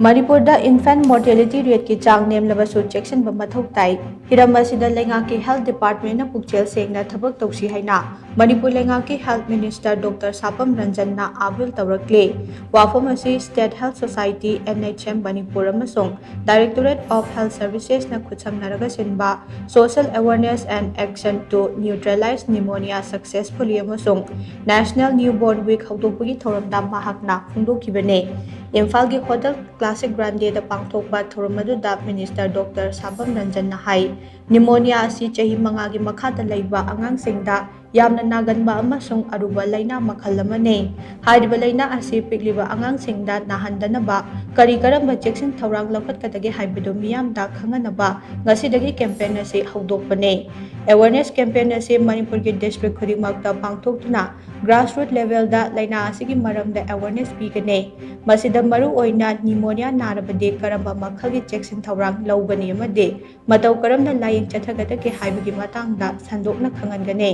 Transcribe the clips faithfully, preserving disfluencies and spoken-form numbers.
ꯃꯅꯤꯄꯨꯔꯗ infant mortality rateꯀꯤ ꯆꯥꯡ ꯅꯦꯝꯂꯕꯁꯨ ꯆꯦꯛꯁꯤꯟꯕ ꯃꯊꯧ ꯇꯥꯏ꯫ ꯍꯤꯔꯝ ꯑꯁꯤꯗ ꯂꯩꯉꯥꯛꯀꯤ health departmentꯅ ꯄꯨꯛꯆꯦꯜ ꯁꯦꯡꯅ ꯊꯕꯛ ꯇꯧꯁꯤ ꯍꯥꯏꯅ ꯃꯅꯤꯄꯨꯔ ꯂꯩꯉꯥꯛꯀꯤ health minister Doctor ꯁꯥꯄꯝ ꯔꯟꯖꯟꯅ appeal ꯇꯧꯔꯛꯂꯤ꯫ ꯋꯥꯐꯝ ꯑꯁꯤ State Health Society, N H M Manipur ꯑꯃꯁꯨꯡ Directorate of Health Servicesꯅ ꯈꯨꯠꯁꯝꯅꯔꯒ ꯁꯤꯟꯕ Social Awareness and Action to Neutralize Pneumonia Successfully ꯑꯃꯁꯨꯡ National Newborn Week ꯍꯧꯗꯣꯛꯄꯒꯤ ꯊꯧꯔꯝꯗ ꯃꯍꯥꯛꯅ ꯐꯣꯡꯗꯣꯛꯈꯤꯕꯅꯤ꯫ ꯏꯝꯐꯥꯜꯒꯤ Hotel Classic Grandeꯗ ꯄꯥꯡꯊꯣꯛꯄ ꯊꯧꯔꯝ ꯑꯗꯨꯗ Minister Doctor ꯁꯥꯄꯝ ꯔꯟꯖꯟꯅ ꯍꯥꯏ, pneumonia ꯑꯁꯤ ꯆꯍꯤ ꯃꯉꯥꯒꯤ ꯃꯈꯥꯗ ꯂꯩꯕ ꯑꯉꯥꯡꯁꯤꯡꯗ ꯌꯥꯝꯅ ꯅꯥꯒꯟꯕ ꯑꯃꯁꯨꯡ ꯑꯔꯨꯕ ꯂꯥꯏꯅꯥ ꯃꯈꯜ ꯑꯃꯅꯤ꯫ ꯍꯥꯏꯔꯤꯕ ꯂꯥꯏꯅꯥ ꯑꯁꯤ ꯄꯤꯛꯂꯤꯕ ꯑꯉꯥꯡꯁꯤꯡꯗ ꯅꯥꯍꯟꯗꯅꯕ ꯀꯔꯤ ꯀꯔꯝꯕ ꯆꯦꯛꯁꯤꯟ ꯊꯧꯔꯥꯡ ꯂꯧꯈꯠꯀꯗꯒꯦ ꯍꯥꯏꯕꯗꯨ ꯃꯤꯌꯥꯝꯗ ꯈꯪꯍꯟꯅꯕ ꯉꯁꯤꯗꯒꯤ campaign ꯑꯁꯤ ꯍꯧꯗꯣꯛꯄꯅꯤ꯫ Awareness campaign ꯑꯁꯤ ꯃꯅꯤꯄꯨꯔꯒꯤ district ꯈꯨꯗꯤꯡꯃꯛꯇ ꯄꯥꯡꯊꯣꯛꯇꯨꯅ grassroot levelꯗ ꯂꯥꯏꯅꯥ ꯑꯁꯤꯒꯤ ꯃꯔꯝꯗ awareness ꯄꯤꯒꯅꯤ꯫ ꯃꯁꯤꯗ ꯃꯔꯨ ꯑꯣꯏꯅ pneumonia ꯅꯥꯔꯕꯗꯤ ꯀꯔꯝꯕ ꯃꯈꯜꯒꯤ ꯆꯦꯛꯁꯤꯟ ꯊꯧꯔꯥꯡ ꯂꯧꯒꯅꯤ ꯑꯃꯗꯤ ꯃꯇꯧ ꯀꯔꯝꯅ ꯂꯥꯌꯦꯡ ꯆꯠꯊꯒꯗꯒꯦ ꯍꯥꯏꯕꯒꯤ ꯃꯇꯥꯡꯗ ꯁꯟꯗꯣꯛꯅ ꯈꯪꯍꯟꯒꯅꯤ꯫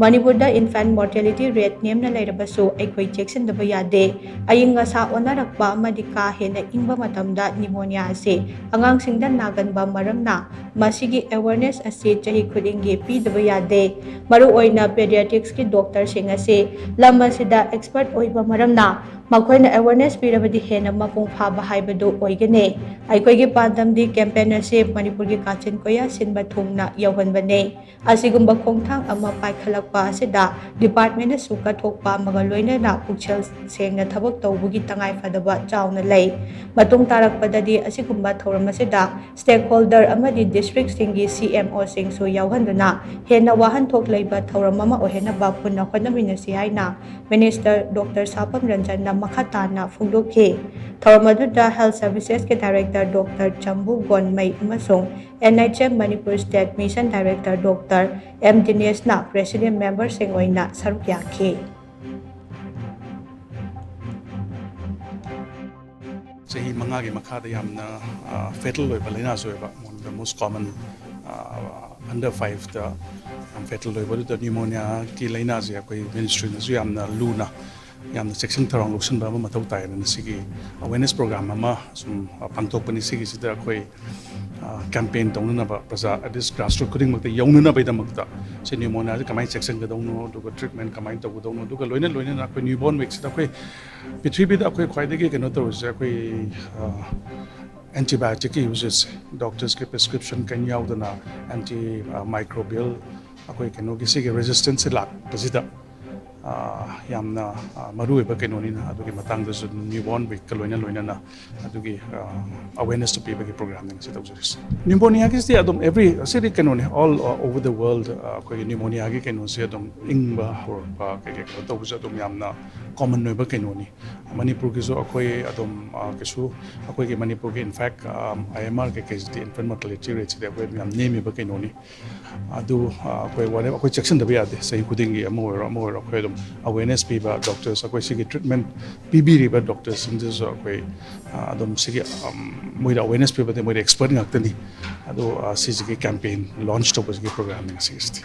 ꯃꯅꯤꯄꯨꯔꯗ infant mortality rate ꯅꯦꯝꯅ ꯂꯩꯔꯕꯁꯨ ꯑꯩꯈꯣꯏ ꯆꯦꯛꯁꯤꯟꯗꯕ ꯌꯥꯗꯦ꯫ ꯑꯏꯪ ꯑꯁꯥ ꯑꯣꯟꯅꯔꯛꯄ ꯑꯃꯗꯤ ꯀꯥ ꯍꯦꯟꯅ ꯏꯪꯕ ꯃꯇꯝꯗ pneumonia ꯑꯁꯤ ꯑꯉꯥꯡꯁꯤꯡꯗ ꯅꯥꯒꯟꯕ ꯃꯔꯝꯅ ꯃꯁꯤꯒꯤ awareness ꯑꯁꯤ ꯆꯍꯤ ꯈꯨꯗꯤꯡꯒꯤ ꯄꯤꯗꯕ ꯌꯥꯗꯦ꯫ ꯃꯔꯨꯑꯣꯏꯅ pediatricsꯀꯤ doctorꯁꯤꯡ ꯑꯁꯤ ꯂꯝ ꯑꯁꯤꯗ expert ꯑꯣꯏꯕ ꯃꯔꯝꯅ ꯃꯈꯣꯏꯅ awareness ꯄꯤꯔꯕꯗꯤ ꯍꯦꯟꯅ ꯃꯄꯨꯡ ꯐꯥꯕ ꯍꯥꯏꯕꯗꯨ ꯑꯣꯏꯒꯅꯤ꯫ ꯑꯩꯈꯣꯏꯒꯤ ꯄꯥꯟꯗꯝꯗꯤ campaign ꯑꯁꯤ ꯃꯅꯤꯄꯨꯔꯒꯤ ꯀꯥꯆꯤꯟ ꯀꯣꯌꯥ ꯁꯤꯟꯕ ꯊꯨꯡꯅ ꯌꯧꯍꯟꯕꯅꯤ꯫ ꯑꯁꯤꯒꯨꯝꯕ ꯈꯣꯡꯊꯥꯡ ꯑꯃ ꯄꯥꯏꯈꯠꯂꯛꯄ ꯑꯁꯤꯗ departmentꯅꯁꯨ ꯀꯠꯊꯣꯛꯄ ꯑꯃꯒ ꯂꯣꯏꯅꯅ ꯄꯨꯛꯆꯦꯜ ꯁꯦꯡꯅ ꯊꯕꯛ ꯇꯧꯕꯒꯤ ꯇꯉꯥꯏ ꯐꯗꯕ ꯆꯥꯎꯅ ꯂꯩ꯫ ꯃꯇꯨꯡ ꯇꯥꯔꯛꯄꯗꯗꯤ ꯑꯁꯤꯒꯨꯝꯕ ꯊꯧꯔꯝ ꯑꯁꯤꯗ stakeholder ꯑꯃꯗꯤ districtꯁꯤꯡꯒꯤ C M Oꯁꯤꯡꯁꯨ ꯌꯥꯎꯍꯟꯗꯨꯅ ꯍꯦꯟꯅ ꯋꯥꯍꯟꯊꯣꯛ ꯂꯩꯕ ꯊꯧꯔꯝ ꯑꯃ ꯑꯣꯏꯍꯟꯅꯕ ꯄꯨꯟꯅ ꯍꯣꯠꯅꯃꯤꯟꯅꯁꯤ ꯍꯥꯏꯅ Minister Doctor ꯁꯥꯄꯝ ꯔꯟꯖꯟꯅ ꯃꯈꯥ ꯇꯥꯅ ꯐꯣꯡꯗꯣꯛꯈꯤ꯫ ꯊꯧꯔꯝ ꯑꯗꯨꯗ Health Servicesꯀꯤ Director Doctor ꯆꯝꯕꯨ ꯒꯣꯟꯃꯩ ꯑꯃꯁꯨꯡ N H M Manipur State Mission Director Doctor M ꯗꯤꯅꯦꯁꯅ president memberꯁꯤꯡ ꯑꯣꯏꯅ ꯁꯔꯨꯛ ꯌꯥꯈꯤ꯫ ꯆꯍꯤ ꯃꯉꯥꯒꯤ ꯃꯈꯥꯗ ꯌꯥꯝꯅ fatal ꯑꯣꯏꯕ ꯂꯥꯏꯅꯥꯁꯨ ꯑꯣꯏꯕ, one of the most common under fiveꯇ ꯌꯥꯝ fatal ꯑꯣꯏꯕ, ꯑꯗꯨꯗ pneumoniaꯒꯤ ꯂꯥꯏꯅꯥꯁꯦ ꯑꯩꯈꯣꯏ ministryꯅꯁꯨ ꯌꯥꯝꯅ ꯂꯨꯅ ꯌꯥꯝꯅ ꯆꯦꯛꯁꯤꯟ ꯊꯧꯔꯥꯡ ꯂꯧꯁꯤꯟꯕ ꯑꯃ ꯃꯊꯧ ꯇꯥꯏ ꯍꯥꯏꯅ ꯁꯤꯒꯤ awareness program ꯑꯃ ꯁꯨꯝ, ꯑ, ꯄꯥꯡꯊꯣꯛꯄꯅꯤ꯫ ꯁꯤꯒꯤꯁꯤꯗ ꯑꯩꯈꯣꯏ, ꯑ, campaign ꯇꯧꯅꯅꯕ, ꯄ꯭ꯔꯖꯥ, at least grassroot ꯈꯨꯗꯤꯡꯃꯛꯇ ꯌꯧꯅꯅꯕꯒꯤꯗꯃꯛꯇ ꯁꯤ pneumonia ꯁꯤ ꯀꯃꯥꯏꯅ ꯆꯦꯛꯁꯤꯟꯒꯗꯧꯅꯣ, ꯑꯗꯨꯒ treatment ꯀꯃꯥꯏꯅ ꯇꯧꯒꯗꯧꯅꯣ, ꯑꯗꯨꯒ ꯂꯣꯏꯅ ꯂꯣꯏꯅꯅ ꯑꯩꯈꯣꯏ newborn week ꯁꯤꯗ ꯑꯩꯈꯣꯏ ꯄ꯭ꯔꯤꯊꯤꯕꯤꯗ ꯑꯩꯈꯣꯏ ꯈ꯭ꯋꯥꯏꯗꯒꯤ ꯀꯩꯅꯣ ꯇꯧꯔꯤꯁꯦ ꯑꯩꯈꯣꯏ, ꯑ, antibiotic ꯀꯤ use ꯁꯦ, doctors ꯀꯤ prescription ꯀꯔꯤꯝ ꯌꯥꯎꯗꯅ anti, ꯑ, microbial ꯑꯩꯈꯣꯏ ꯀꯩꯅꯣꯒꯤ ꯁꯤꯒꯤ resistance ꯁꯦ ꯂꯥꯛꯄꯁꯤꯗ, ꯑ, ꯌꯥꯝꯅ, ꯑ, ꯃꯔꯨꯑꯣꯏꯕ ꯀꯩꯅꯣꯅꯤꯅ ꯑꯗꯨꯒꯤ ꯃꯇꯥꯡꯗꯁꯨ newborn week ꯀ ꯂꯣꯏꯅ ꯂꯣꯏꯅꯅ ꯑꯗꯨꯒꯤ, ꯑ, awareness ꯇꯨ ꯄꯤꯕꯒꯤ program ꯅꯤ ꯉꯁꯤ ꯇꯧꯖꯔꯤꯁꯦ꯫ Pneumonia ꯒꯤꯁꯤꯗꯤ ꯑꯗꯨꯝ every, ꯑꯁꯤꯗꯤ ꯀꯩꯅꯣꯅꯤ, all, uh, over the world, ꯑ, ꯑꯩꯈꯣꯏꯒꯤ pneumonia ꯒꯤ ꯀꯩꯅꯣꯁꯦ ꯑꯗꯨꯝ ꯏꯪꯕ ꯍꯧꯔꯛꯄ, ꯀꯩ ꯀꯩ ꯀꯩꯅꯣ ꯇꯧꯕꯁꯦ ꯑꯗꯨꯝ ꯌꯥꯝꯅ common ꯑꯣꯏꯕ ꯀꯩꯅꯣꯅꯤ꯫ ꯃꯅꯤꯄꯨꯔꯒꯤꯁꯨ ꯑꯩꯈꯣꯏ ꯑꯗꯨꯝ, ꯑ, ꯀꯩꯁꯨ ꯑꯩꯈꯣꯏꯒꯤ ꯃꯅꯤꯄꯨꯔꯒꯤ, in fact, ꯑ, I M R ꯀꯩꯀꯩꯁꯤꯗꯤ, infant mortality rate ꯁꯤꯗꯤ ꯑꯩꯈꯣꯏ ꯌꯥꯝ ꯅꯦꯝꯃꯤꯕ ꯀꯩꯅꯣꯅꯤ꯫ ꯑꯗꯨ, ꯑ, ꯑꯩꯈꯣꯏ ꯋꯥꯔꯦ-, ꯑꯩꯈꯣꯏ ꯆꯦꯛꯁꯤꯟꯗꯕ ꯌꯥꯗꯦ꯫ ꯆꯍꯤ ꯈꯨꯗꯤꯡꯒꯤ ꯑꯃ ꯑꯣꯏꯔꯣ ꯑꯃ ꯑꯣꯏꯔꯣ ꯑꯩꯈꯣꯏ ꯑꯗꯨꯝ awareness ꯄꯤꯕ, doctors ꯑꯩꯈꯣꯏ ꯁꯤꯒꯤ treatment ꯄꯤꯕꯤꯔꯤꯕ doctors ꯁꯤꯡꯗꯨꯁꯨ ꯑꯩꯈꯣꯏ, ꯑ, ꯑꯗꯨꯝ ꯁꯤꯒꯤ, ꯑꯝ, ꯃꯣꯏꯗ awareness ꯄꯤꯕꯗꯤ ꯃꯣꯏꯗꯤ expert ꯉꯥꯛꯇꯅꯤ꯫ ꯑꯗꯨ, ꯑ, ꯁꯤꯁꯤꯒꯤ campaign launch ꯇꯧꯕꯁꯤꯒꯤ program ꯅꯤ ꯉꯁꯤꯒꯤꯁꯤꯗꯤ꯫